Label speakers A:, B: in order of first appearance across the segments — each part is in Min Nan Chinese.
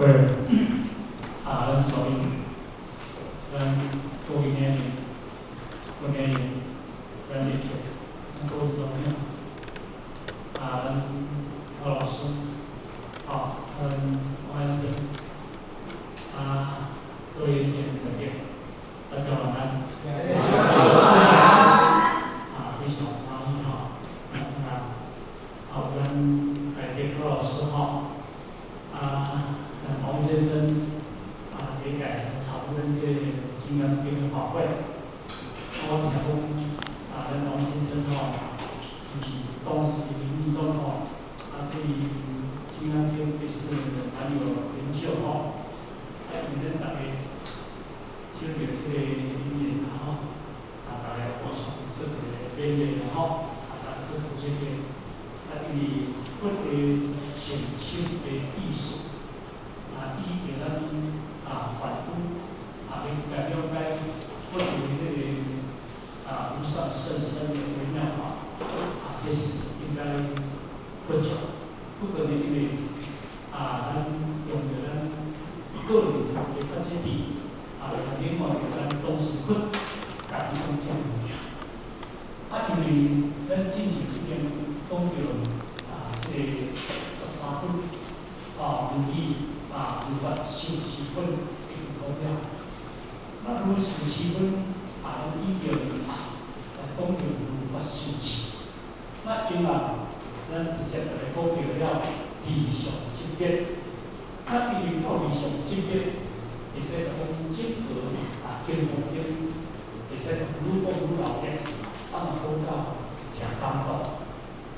A: 各位啊，咱小明，咱各位年龄，各位年龄，咱年轻，咱各位组长，啊，咱何老師，啊，咱王安生，啊，各位親愛的大家晚安。啊，非常歡喜吼，啊，好，咱台德何老師吼，啊，咱王先生啊，理解草阮這個金剛經的法會。我聽講啊，咱王先生吼，當時林義中吼，啊，對金剛經也是蠻有研究吼。啊，因為咱逐家受著這個因緣啦吼，啊，逐家互相做一個勉勵啦吼，啊，逐家做這個，啊，因為佛的禪修的藝術，啊，以著咱啊凡夫啊，欲來了解佛的彼個啊無上甚深的微妙法，啊，這是應該佛教。不過呢，因為啊，咱用著咱個人的發展地，啊，來領悟著咱當時佛共咱講這物件。啊，因為咱之前已經講著啊，這個13分啊，如意啊，如法修持分已經講了。那如修持分啊，咱已經來講著如法修持。那因啊，咱直接就來講著了離相執別。那因為靠離相執別，會使講整個啊金剛經，會使講愈講愈老嘅，啊嘛講到誠感動。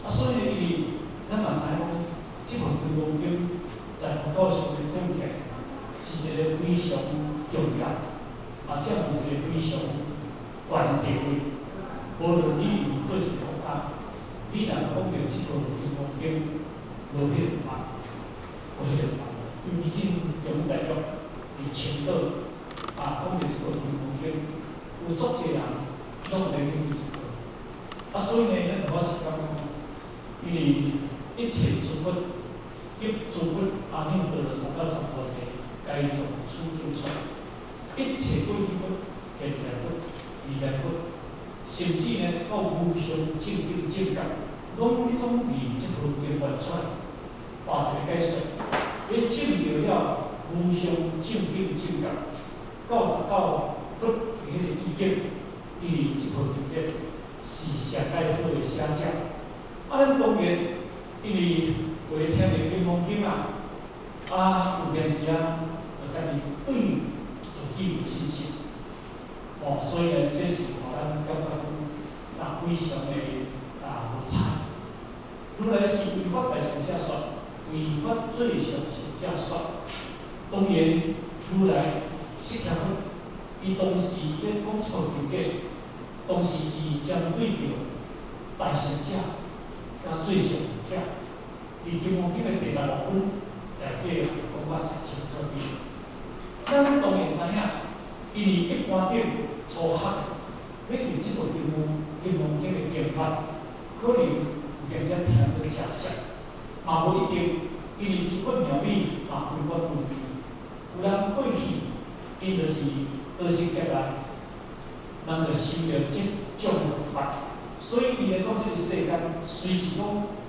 A: 啊，所以因為咱嘛知影講，這部金剛經在佛教上面講起來，是一個非常重要，啊，這是一個非常懸的地位。無論你佇佗一個國家，你若講著這部金剛經，無彼個法，無彼個法。尤其是中國大陸佇青島啊，講著這部金剛經，有足濟人攏會記這部。啊，所以呢，咱我是感覺講，因為一切諸佛及諸佛阿耨多羅三藐三菩提，皆從此經出。一切過去佛、現在佛、未來佛，甚至呢，到無上正等正覺，攏總佇這部經發出來。畫一個解說，你證著了無上正等正覺，到達到佛的彼個意境，因為這部經典是上蓋好的寫照。啊，咱當然，因為會聽著金剛經啊，啊，有陣時啊，就家己對自己有信心。哦，所以呢，這是予咱感覺講，啊，非常的啊無彩。如來是唯法大乘者說，唯法最上乘者說。當然，如來釋迦佛，伊當時咧講這部經典，當時是針對著大乘者佮最上乘者。佇金剛經的第16分內底講甲誠清楚啲。咱當然知影，因為一般頂初學的，欲對這部金剛經的經法，可能有陣時聽得誠熟，嘛無一定，因為諸佛妙理嘛非法無邊。有人過去，𪜶就是學習起來，人就修著這種法，所以伊來講，這個世間雖是講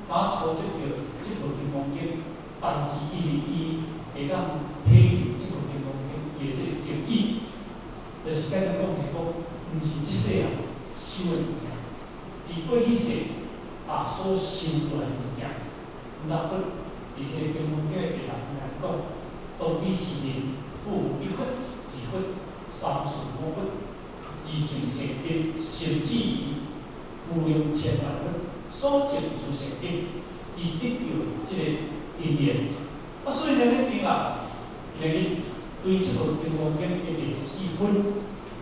A: 敢初接著這部金剛經，但是因為伊會當體驗這部金剛經伊的這個經義，就是簡單講起講，毋是這世人修的物件，佇過去世啊所修出來的物件。毋知佛佇彼個金剛經的第六分來講，當彼時陣，有一佛、二佛、三四五佛，二淨善根，甚至於無量千萬佛所證諸善根，伊得著這個因緣。啊，所以呢，咱明啊，今日對這部金剛經的第14分，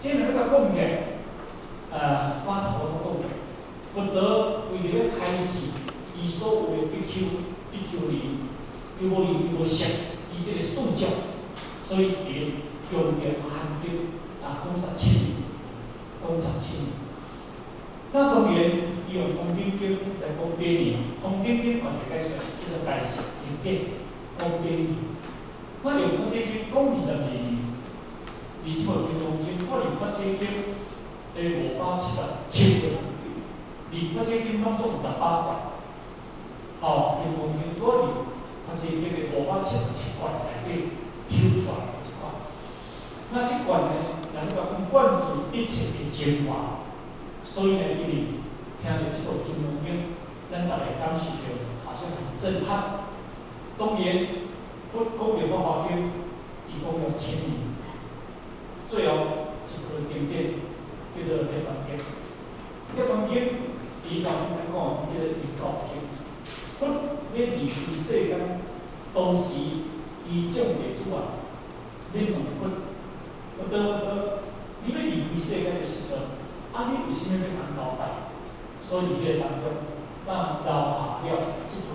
A: 這若欲共講起來，早頭我講過，佛陀為著欲開示伊所有的比丘、比丘尼、優婆夷、優婆塞，伊這個四眾，所以佇用著阿含經啊講17年，講十七年。那當然，伊用通頂經來講八年，通頂經嘛是解說叫做大乘經典，講八年。那用二字，佇這部金剛經看入法界經第577卷，佇法界經攏總有18卷，哦，金剛經看入法界經的577卷內底抽出來的一款。那這卷呢，人講貫注一切的精華，所以呢，因為聽著這部金剛經，咱逐家感受著好像很震撼。當然，佛講著法華經，伊講了千年，最後一部經典叫做《涅槃經》。涅槃經，伊當咱講叫做遺教經。佛欲離開世間，當時伊眾弟子啊，咧問佛：佛陀佛陀，你欲離開世間的時陣，啊，你有啥物欲通交代？所以佇彼個當中，咱留下了這部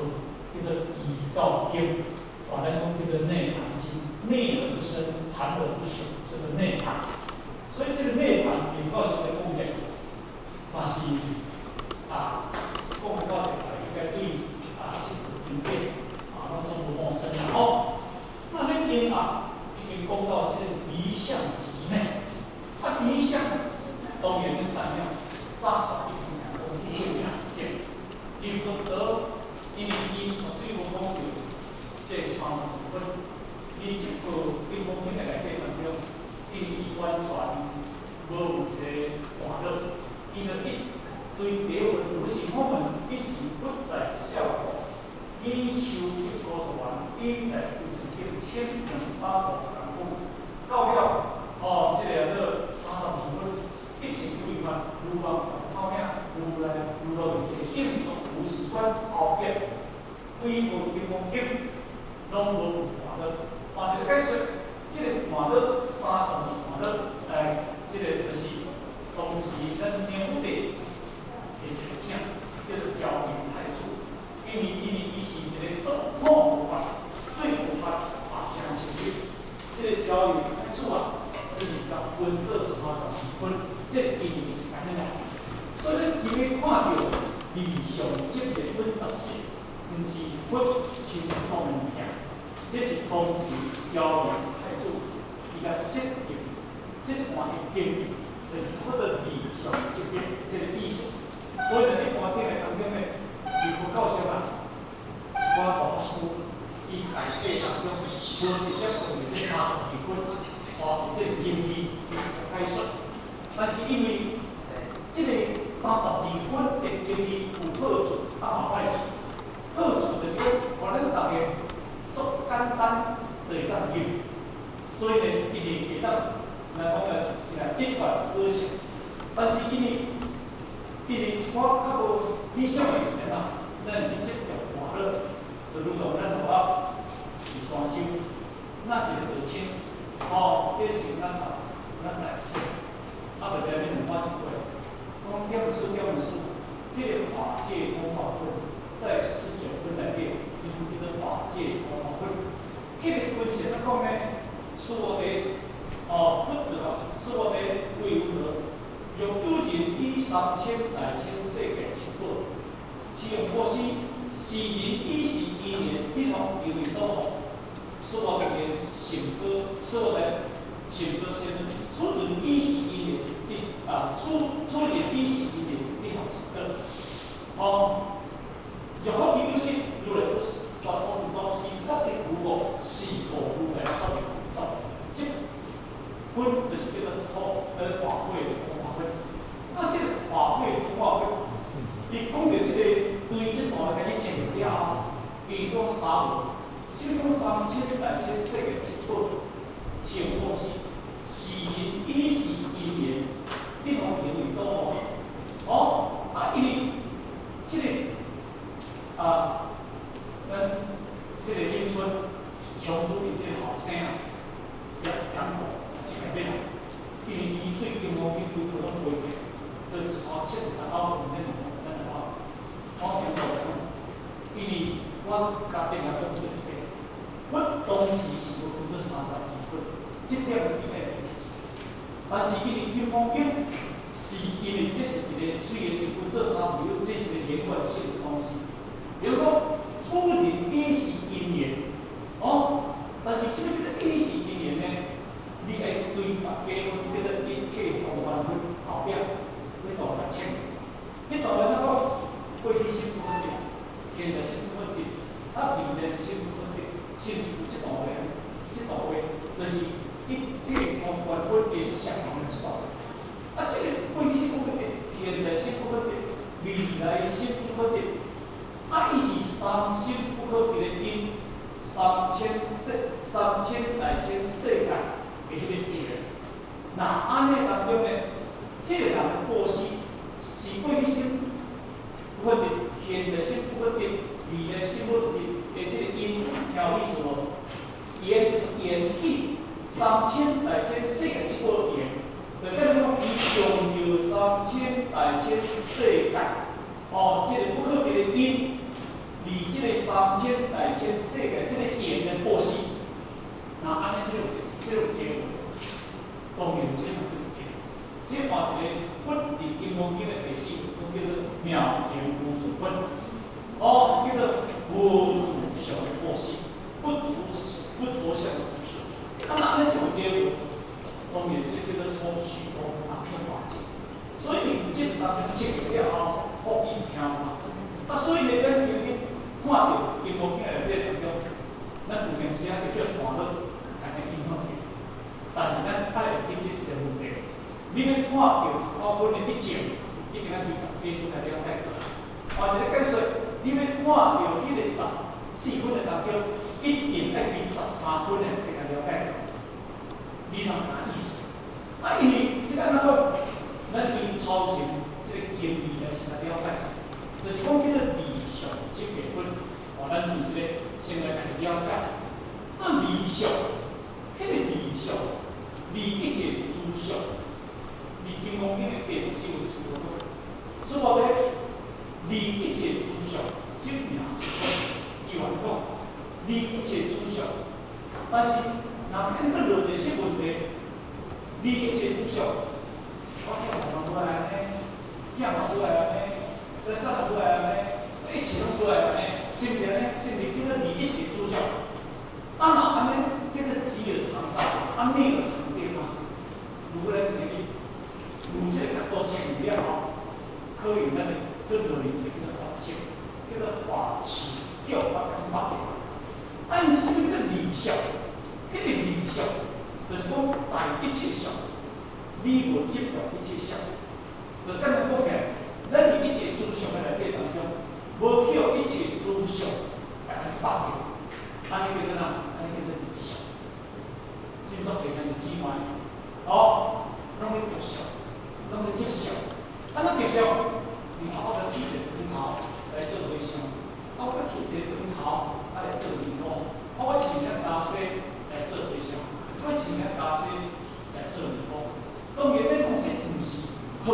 A: 叫做遺教經，啊，咱講叫做涅槃經，涅而不生，槃而不朽，這個涅槃。所以這個涅槃，伊教授咧講起來，嘛是啊，講到這個應該對啊，這部經典啊，攏總無陌生啦吼。那咱音樂已經講到這個離相寂滅，啊，離相當然咱知影，早早已經講對正一點。伊佛陀因為伊絕對無講著這32分，伊這部金剛經的內底當中，因為伊完全無有一個段落，伊就一對牒文如是我聞，彼時佛在舍國，祇樹給孤獨園，以大究竟境1250功夫，到了哦，這個叫做32分，一切有為法，如夢幻泡影，如來如來境作如是觀後壁，規部金剛經攏無有段落，嘛一個解說，這個段落32段落，哎，這個就是當時咱梁武帝的一個囝，叫做昭明太子，因為伊是一個足愛佛法，對佛法啊誠深入，這個昭明太子啊，伊是共分做32分，這個因為是按呢來。所以咱今日看著離相寂滅分14，毋是佛親自講的物件，這是當時昭明太子伊共設定這段的經義，就是差不多離相寂滅這個意思。所以呢，一般頂的當中呢，佇佛教上啊，一寡大法師，伊內底當中無直接講著這32分，哦，這個經義伊解說，但是因為這個32分的經義有好處，啊嘛壞處。好處就是講，予咱逐家足簡單就會當入，所以呢，一定會當來講來是來一發可行。但是因為一寡較無理想的人啊，咱去執著段落，就如同咱老仔佇山丘，若一個道親，哦，彼時咱頭咱來說，啊，就佇咧問我一句，講點數點數，彼個法界通化分在19分內底，伊叫做法界通化分。彼個分是按怎講呢？須菩提，哦，佛對吧？須菩提為云何？若有人以三千大千世界七寶，施用布施，是人以是因緣，得通猶為倒放。須菩提言：成果，須菩提，成果先，此人以是因緣，得啊，此人以是因緣，得通成果。哦，若復其有心，如來不說菩提道，是法的無我，是故如來說的菩提道。這分就是叫做通，法會通化分。那這個法會通化分，伊講著這個對這段開始穿了後，伊講三無，啥物講三千大千世界七寶，施用布施，是人以是因緣，得通猶為倒放。哦，啊，因為這個啊，咱彼個永春長主的這個後生啊，楊楊廣一個欲來，因為伊對金剛經規套攏背起來，就一箍79分咧問咱來講，我楊廣講，因為我家己來講做一個，佛當時是無分做32分，這點你愛記住。但是因為金剛經是因為這是一個雖然是分做32分，這是一個連貫性的東西。比如說，此人以是因緣，哦，但是啥物叫做以是因緣呢？
B: 就是一切通觀分的相來說。啊，這個過去世不可得，現在世不可得，未來世不可得。啊，伊是三心不可得的因，三千大千世界的彼個緣。若按呢當中呢，這個人的布施是過去世不可得，現在世不可得，未來世不可得的這個因，聽有意思無？緣是緣起三千大千世界這個緣，就等於講伊用著三千大千世界，哦，這個不可得的因，佇這個三千大千世界這個緣的布施，那按呢這個有這個，當然這嘛就是這個，這換一個佛佇金剛經的第四部叫做妙行無住分，哦，叫做無住相的布施，不著相的布施。啊，那按呢就有這個，當然這叫做初虛空啊，遍法界。所以你這當中證了後，哦，伊聽嘛。啊，所以呢，咱今日看著金剛經內底當中，咱有閒時仔會叫煩惱，共伊影響去。但是咱愛會記這一個問題：你欲看著19分的一證，一定愛對10分來了解過來。換一個解說，你欲看著彼個14分的當中，一定愛對13分的來了解過來。你通知影意思？啊，因為這個按怎講？咱對頭前這個經義來先來了解者，就是講叫做離相即下分，哦，咱對這個先來共伊了解。啊，離相，彼個離相，離一切諸相，佇金剛經的84分是講，所以咧，離一切諸相，即名出分，伊話講，離一切諸相，但是若按閣落一個小問題，離一切諸相，我囝嘛無愛按呢，囝嘛無愛按呢，這啥嘛無愛按呢，一切攏無愛按呢，是毋是按呢？是毋是叫做離一切諸相？啊，若按呢叫做執而常在，啊滅而常定啊。如果咱今日有這個角度切入了後，可能咱會閣落去一個叫做法執，叫做法執叫法共縛掉。啊，因為啥物叫做離相？彼個離相，就是講在一切相，你無執著一切相。就簡單講起來，咱佇一切諸相的內底當中，無去予一切諸相共咱縛掉，按呢叫做啥？按呢叫做離相。真足濟兄弟姊妹，哦，攏咧著相，攏咧執相。按怎著相？你看我就剃一個長頭來做和尚，啊，我剃一個長頭啊來做尼姑，啊，我穿件袈裟來做和尚，我穿件袈裟來做尼姑。當然，咱講這毋是毋好，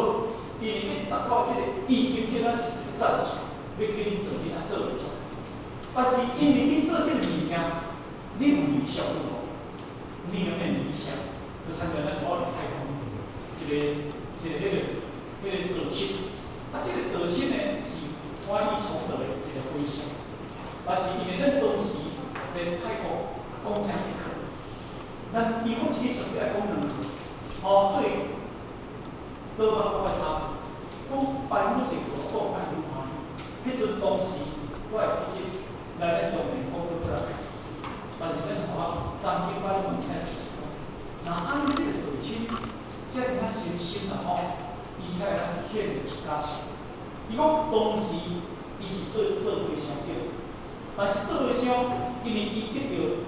B: 因為你達到這個已經這咱是一個讚許，欲叫你做你愛做會做。但是因為你做這個物件，你有理想無？你有咩理想？就親像咱我佇太空，一個彼個導親，啊，這個導親呢是歡喜崇德的一個和尚，但是因為咱當時佇泰國講誠一課，咱伊講一個實際講兩課，哦，做倒捌講過三課，講班主一課，講班主歡喜。彼陣當時我會記得來咱中年講做過來，但是咱吼張金班問題就是講，若按呢這個道親，這爾深深啦吼，伊才會當顯出家相。伊講當時伊是做做和尚對，但是做和尚，因為伊得著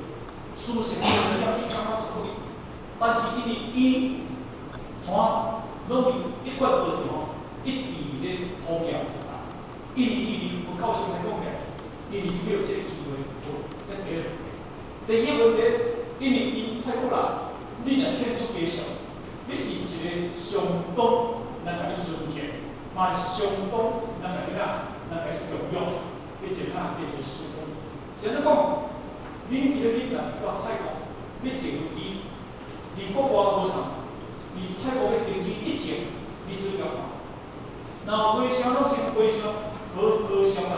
B: 殊勝了，伊感覺出去。但是因為伊怎攏佇一貫道場吼，一直咧弘揚佛法，因為伊佇佛教上來講起來，因為伊沒有這個機會，無這個問題。第二個問題，因為𪜶泰國人，你若顯出家相，你是一個相當人共你尊敬，嘛是相當人共你啥，人共你敬仰，彼一個啥，彼一個師父。先怎講，恁今日去到泰國，欲坐飛機，佇國外無啥，佇泰國欲登機一前，你做共看，若和尚攏先和尚和和尚啦。